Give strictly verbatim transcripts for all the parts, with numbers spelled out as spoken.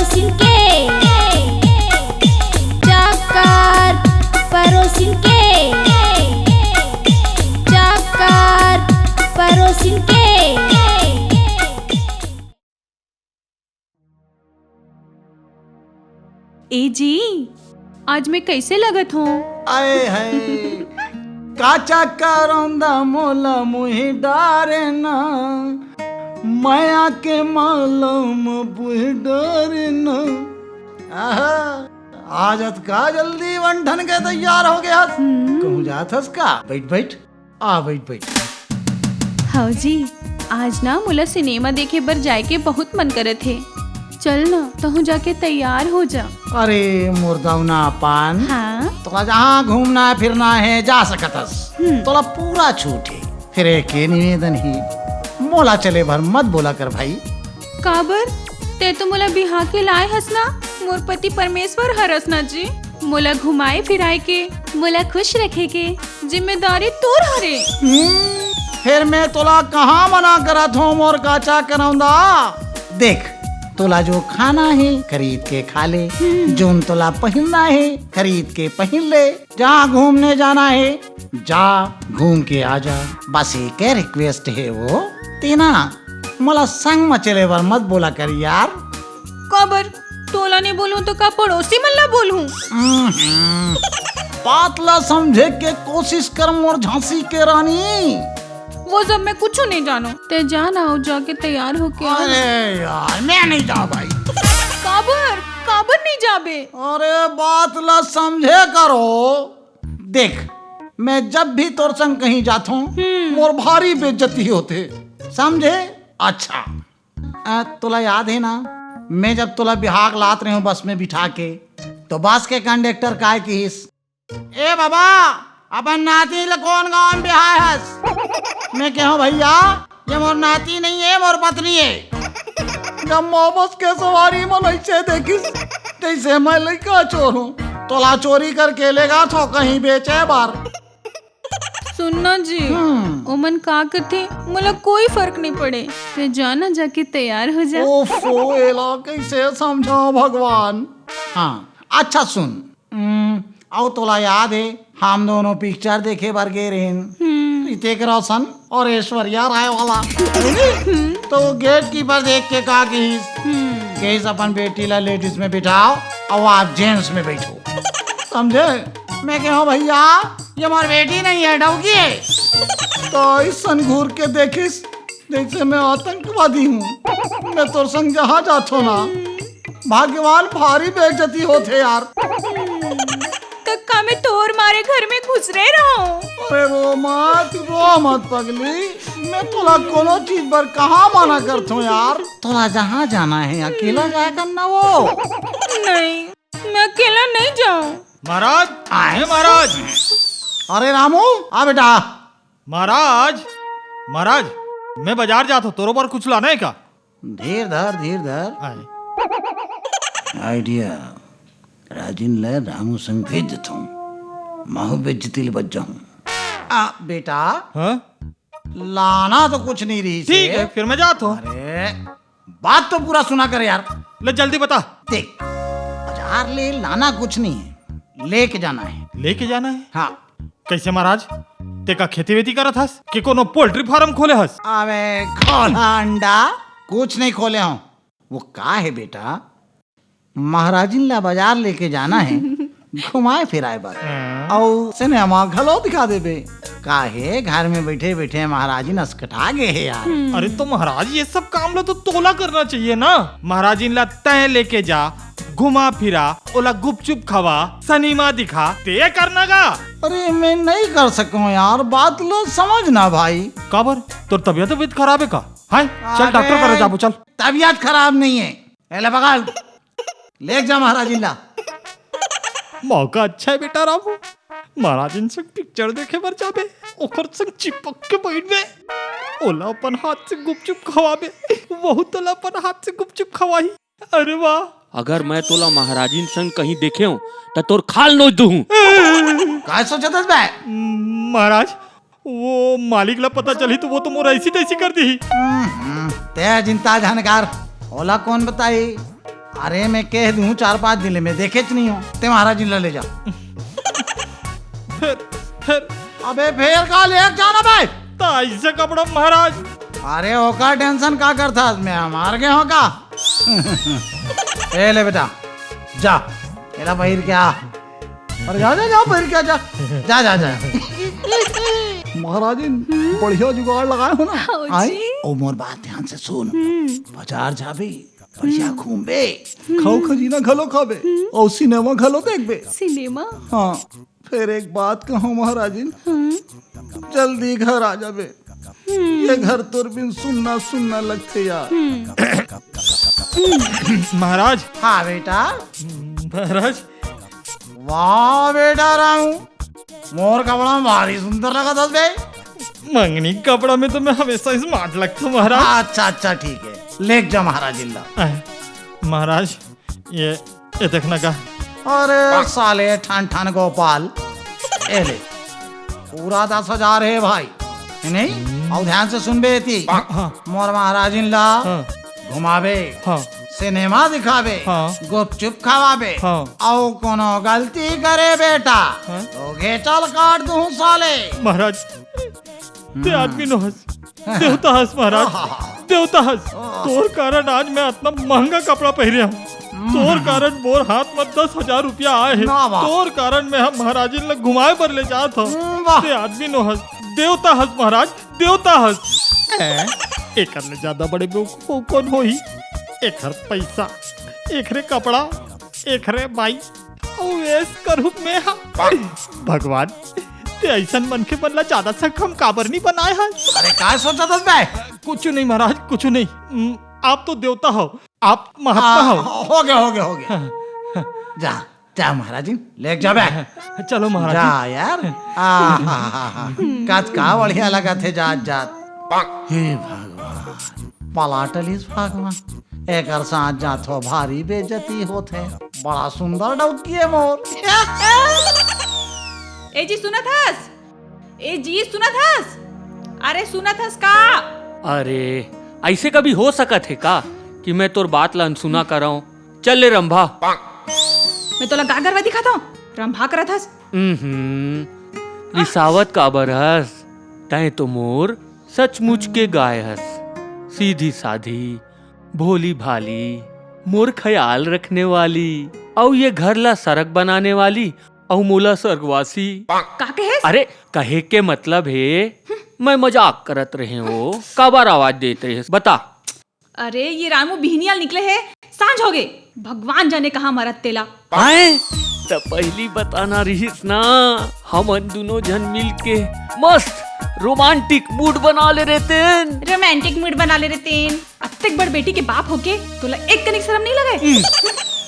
परोसिन के चक्कर, परोसिन के चक्कर, परोसिन के। ए जी, आज मैं कैसे लगत हूँ? आए है काचा करौंदा मोला मुही डारे ना, माया के मालम बुही डारे ना। आहा, आज अतका जल्दी बन ठन के तैयार हो गया। हम्म। कहूँ जात हस का? बैठ बैठ, आ बैठ बैठ। हव जी, आज ना मोला सिनेमा देखे बर जाए के बहुत मन करत हे। चल ना, तहूँ जाके तैयार हो जा। अरे मुर्दौना पान, हाँ? तोला जहाँ घूमना फिरना है जा सकत हस। हम्म। तोला पूरा छूट है। फिर एक ये निवेदन ही, मोला चले भर मत बोला कर भाई। काबर? ते तो मोला बिहा के लाए हस ना, मोर पति परमेश्वर हरस ना जी। मोला घुमाए फिराए के, मोला खुश रखे के जिम्मेदारी तोर हरे। हम्म, फिर मैं तोला कहाँ मना करत हूँ मोर काचा करौंदा? देख, तोला जो खाना है खरीद के खा ले, हम्म। जोन तोला पहिनना है खरीद के पहिन ले, जहाँ घूमने जाना है जा घूम के आ जा। बस एक रिक्वेस्ट है वो, तेना मोला संग म चले बर मत बोला कर यार। काबर? तोला नहीं बोलूं तो का पड़ोसी मन ला बोलूं? हम्म, बात ला समझे के कोशिश कर मोर झांसी के रानी। वो सब मैं कुछ नहीं जानों। ते जा ना, जाके तैयार होके आ। अरे यार, मैं नहीं जा भाई। काबर? काबर नहीं जाबे? अरे बात ला समझे करो। देख, मैं जब भी तोर संग कहीं जाथों, हम्म। मोर भारी बेइज्जती होथे, समझे? अच्छा, अ, तोला याद है ना, मैं जब तोला बिहाक लात रहे हूँ बस में बिठा के, तो बस के कंडक्टर काय किहिस, "ए बाबा, अपन नाती ल कोन गांव में बिहाय हस?" मैं कहूँ, "भैया, ये मोर नाती नहीं है, मोर पत्नी है।" जब मोबस के सवारी मन ऐसे देखिस, जैसे मैं लइका चोर हूँ, तोला चोरी करके लेगा थो कहीं बेचे बर। सुनना जी, हम्म। ओमन का कथे, मोला कोई फर्क नहीं पड़े। ते जाना, जाके तैयार हो जा। ओफो, एला कैसे समझाओ भगवान। हाँ, अच्छा सुन, हम्म, अउ तोला याद है, हम दोनों पिक्चर देखे बर गे रहेन, हम्म। ऋतिक रोशन और ऐश्वर्या राय वाला। हम्म। तो गेट कीपर देख के का कहिस, हम्म। कहिस, "अपन बेटी ला लेडीज में बिठाओ और आप जेंट्स में बैठो।" समझे? मैं कहूँ, "भैया, ये हमारी बेटी नहीं है, डौकी है।" तो ऐसन घूर के देखिस, जैसे मैं आतंकवादी हूँ। मैं तोर संग जहाँ जाथो ना, भाग्यवान भारी बेइज्जती होथे यार। त का मैं तोर मारे घर में घुसरे रहूं? अरे रो मत, रो मत पगली, मैं तोला कोनो चीज बर कहाँ मना करथो यार। तोला जहाँ जाना है अकेला जाया कर ना वो। नहीं, मैं अकेला नहीं जाऊं। महाराज, आए महाराज। अरे रामू, आ बेटा। महाराज, महाराज, मैं बाजार जात हूँ, तोरो बर कुछ लाना है का? धीर धर, धीर धर। आए। आइडिया, राजिन ल रामू संग भेज देथव, महू बेइज्जती ले बच जाहूं। आ, बेटा, हाँ? लाना तो कुछ नहीं रहिस ठीक हे। है, फिर मैं जात हूँ। अरे, बात तो पूरा सुना कर यार। ले जल्दी बता। देख, बाजार ले लाना कुछ नहीं है, लेके जाना है। लेके जाना है? हाँ। कैसे महाराज? ते का खेती वेती करत हस कि कोनो पोल्ट्री फार्म खोले हस? अबे खोला अंडा, कुछ नहीं खोले हूँ। वो का है बेटा, महाराजिन ला बाजार लेके जाना है, घुमाए फिराए बर। हाँ। अउ सिनेमा घलो दिखा देबे। का हे, घर में बैठे बैठे महाराजिन असकटा गे हे यार। हम्म। अरे तो महाराज, ये सब काम ला तो तोला करना चाहिए ना। महाराजिन ला तय लेके जा, घुमा फिरा, ओला गुपचुप खवा, सिनेमा दिखा, ते करना का? अरे मैं नहीं कर सकूं यार, बात ला समझ ना भाई। काबर? तोर तबियत, तबियत खराब है का? हाय, चल अरे, डॉक्टर करा जाबो, चल। तबियत खराब नहीं है, एला पकड़, लेके जा महाराजिन ला। मौका अच्छा है बेटा रामू, महाराजिन संग पिक्चर देखे बर जाबे, ओकर संग चिपक के बैठबे, ओला अपन हाथ से गुपचुप खवाबे, वहू तोला अपन हाथ से गुपचुप खवाही। अरे वाह। अगर मैं तोला महाराजिन संग कहीं देखेंव, त तोर खाल नोच दूहूं। काय सोचत हस बे? महाराज, वो मालिक ला पता चलही तो वो तो मोर ऐसी तैसी कर दीही। हम्म, ते चिंता झन कर, ओला कौन बताही? अरे, मैं कह दूं, चार पांच दिन ले मैं देखेच नहीं हूं। ते महाराज जी ला ले जा। फेर, फेर। अबे, फेर का ले जाना बे? त अइसे कपड़ा महाराज। अरे, ओकर tension का करथस? मैं हमार गे हों का? ए ले बेटा, जा, एला पहिर के आ। अरे जा, जा, जा, पहिर के आ, जा। जा, जा, जा। महाराजिन, बढ़िया जुगाड़ लगाए हो ना? हाँ जी। आए? ओ मोर बात ध्यान से सुन। हम्म। बाजार जाबे, बढ़िया घूमबे, खाऊ खजीना घलो खाबे, अउ सिनेमा घलो देखबे। सिनेमा? हाँ, फेर एक बात कहूँ महाराजिन, जल्दी घर आ जाबे। ये घर तोर बिन सुन्ना सुन्ना लगथे यार। महाराज। हाँ बेटा। महाराज। वाह बेटा रामू, मोर कपड़ा में भारी सुंदर लगत हस बे। मंगनी के कपड़ा में तो मैं हमेशा smart लगता हूँ महाराज। अच्छा, अच्छा, ठीक है, लेके जा महाराज इल्ला। अह, महाराज, ये, ये देखना का। अरे साले ठन ठन गोपाल, ए ले, पूरा दस हजार है भाई, है नहीं? अउ ध्यान से सुनबे एती। हाँ। मोर महाराजिन ला हाँ। घुमाबे, हाँ। सिनेमा दिखाबे, हाँ। गुपचुप खवाबे, हाँ। अउ कोनो गलती करे बेटा, हाँ। तो घेचल काट दूं साले। महाराज, ते आदमी नो हस, देवता हस महाराज, देवता हस। तोर कारण आज मैं अतना महंगा कपड़ा पहिरे हूँ। तोर कारण मोर हाथ में दस हजार रुपया आए हे। ना बाप। तोर कारण मैं हम महाराजिन ला घुमाए बर ले जात हूँ। हम्म, वाह। ते आदमी नो हस, देवता हस महाराज, देवता हस। हैं? एकर ले ज्यादा बड़े बेवकूफ कोन होही? एकर पैसा, एकरे कपड़ा, एकरे बाई, अउ ऐश करूँ मैं हा। भगवान, ते अइसन मनखे मन ला ज्यादा सक्षम काबर नहीं बनाए हस? अरे, काय सोचत हस बे? कुछ नहीं महाराज, कुछ नहीं। उम, आप तो देवता हो, आप महात्मा हाँ, हो। हो गया, हो गया, हो गया। हाँ, हाँ। जा, जा महाराज जी, लेके जाबे। चलो महाराज जी। जा यार। आ, हा, हा, हा। काच का बढ़िया लगत हे जात जात। हे भगवान, पलाटलिस भगवान। एकर साथ जाथो भारी बेइज्जती होथे। बड़ा सुंदर डौकी हे मोर। ए जी सुनत हस? ए जी सुनत हस? अरे सुनत हस का? अरे, अइसे कभी हो सकत हे का कि मैं तोर बात ला अनसुना करंव? चल ले रंभा। मैं तोला का गरवा दिखात हंव? रंभा करत हस? उम्हम्म, रिसावत काबर हस? तैं तो मोर सचमुच के गाय हस। सीधी साधी, भोली भाली, मोर ख्याल रखने वाली, अउ ये घर ला सरग बनाने वाली, अउ मोला स्वर्गवासी। का कहेस? अरे, कहे के मतलब हे, मैं मजाक करत रहेंव। काबर आवाज देत रहेस, बता। अरे, ये रामू बिहनिया ले निकले हे, सांझ होगे। भगवान जाने कहाँ मरत तेला। आए? त पहिली बताना रिहिस ना, हमन दुनों झन मिल के मस्त romantic mood बना ले रहतेन। Romantic mood बना ले रहतेन। अतेक बड़ बेटी के बाप होके तोला एक कनिक शरम नहीं लगे?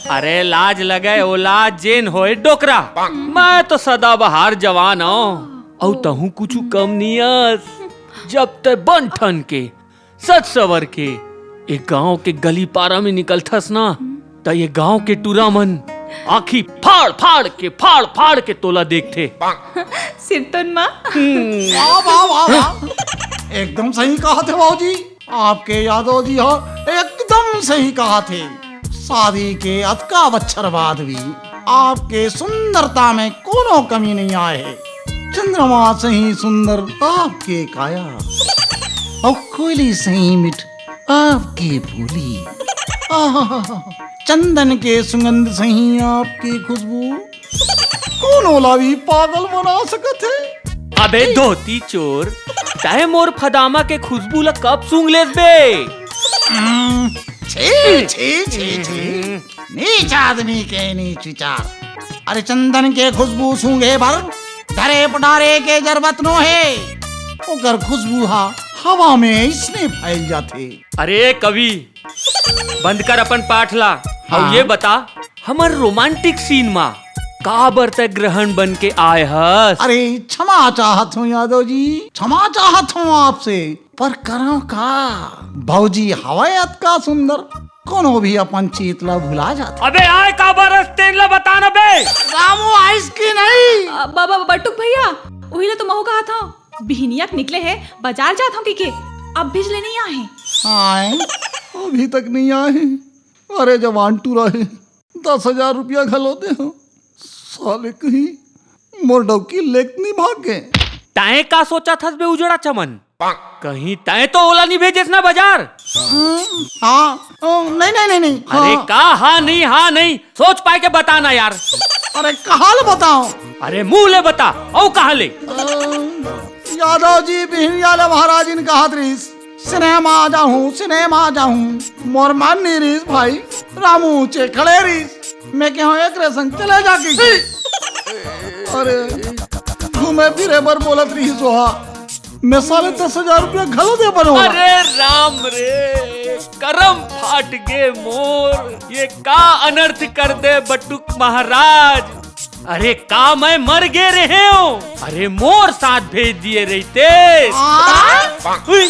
अरे लाज लगे, ओ लाज जेन होए डोकरा। मैं तो सदाबहार जवान हंव, अउ तहूँ कुछु कम नहीं अस। जब तैं बन ठन के सज सवर के एक गांव के गली पारा में निकलथस ना, त ये गांव के टूरा मन आँखी फाड़ फाड़ के, फाड़ फाड़ के तोला देखथे। सिरतोन माँ। वाह, वाह, वाह, वाह। एकदम सही कहथे बाबूजी। आपके यादव जी ह एकदम सही कहथे। शादी के अतका बच्छर बाद भी आपके सुंदरता में कोनो कमी नहीं आए हे। चंद्रमा सही सुंदर आपके काया, अउ कोयली सही मिठ आपके बोली। आहा, चंदन के सुगंध सही आपके खुशबू कोनो ला भी पागल बना सकत हे। अबे धोती चोर, तैं मोर फदामा के खुशबू ला कब सूंघ लेस बे? हम्म, छी, छी, छी, छी। नीच आदमी के नीच विचार। अरे चंदन के खुशबू सूंघे बर डरे पडारे के जरूरत नो हे। ओकर खुशबू हा हवा में अइसने फैल जाथे। अरे कवि, बंद कर अपन पाठ ला। अउ हाँ। ये बता, हमर romantic scene मा काबर तैं ग्रहण बन के आए हस? अरे, क्षमा चाहत हंव यादव जी, क्षमा चाहत हंव आपसे, पर करंव का? भौजी हवय अतका सुंदर, कोनो भी अपन चीत ला भुला जाथे। अबे आय काबर हस तेन ला बता ना बे। रामू आइस कि नहीं? अ, ब-, ब-, बटुक भैया, उही ला तो महू कहत हंव। बिहनिया के निकले हे, बाजार जात हंव कहिके, अभी ले नहीं आए हे। आए, अभी तक नहीं आए हे। अरे जवान टूरा हे, दस हजार रुपया घलो दे हो, साले कहीं मोर डौकी लेके नहीं भाग गे। तैं का सोचत हस बे उजड़ा चमन? कहीं तैं तो ओला नहीं भेजेस ना बाजार? हाँ, हाँ, ओ, नहीं, नहीं, नहीं, नहीं, अरे हाँ। का हाँ नहीं, हाँ नहीं, सोच पाए के बता ना यार। अरे कहाँ ले बताओ? अरे मुंह ले बता, अउ कहाँ ले? अ, यादव जी बिहनिया ले महाराज जी ने कहा रिहिस, सिनेमा जाहूँ, सिनेमा जाहूँ। मोर मन नहीं रिहिस भाई, रामू ऊंचे खड़े रिहिस। मैं कहूँ एक रेसन चले जाके। अरे घूमे फिरे बर बोलत रिहिस ओहा, मैं साले दस हजार रुपया घलो दे बर ओला। अरे राम रे, करम फाट गे मोर, ये का अनर्थ कर दे बटुक महाराज। अरे का मैं मर गे रहेंव? अरे मोर साथ भेज दिए रहिते। आ? हुई।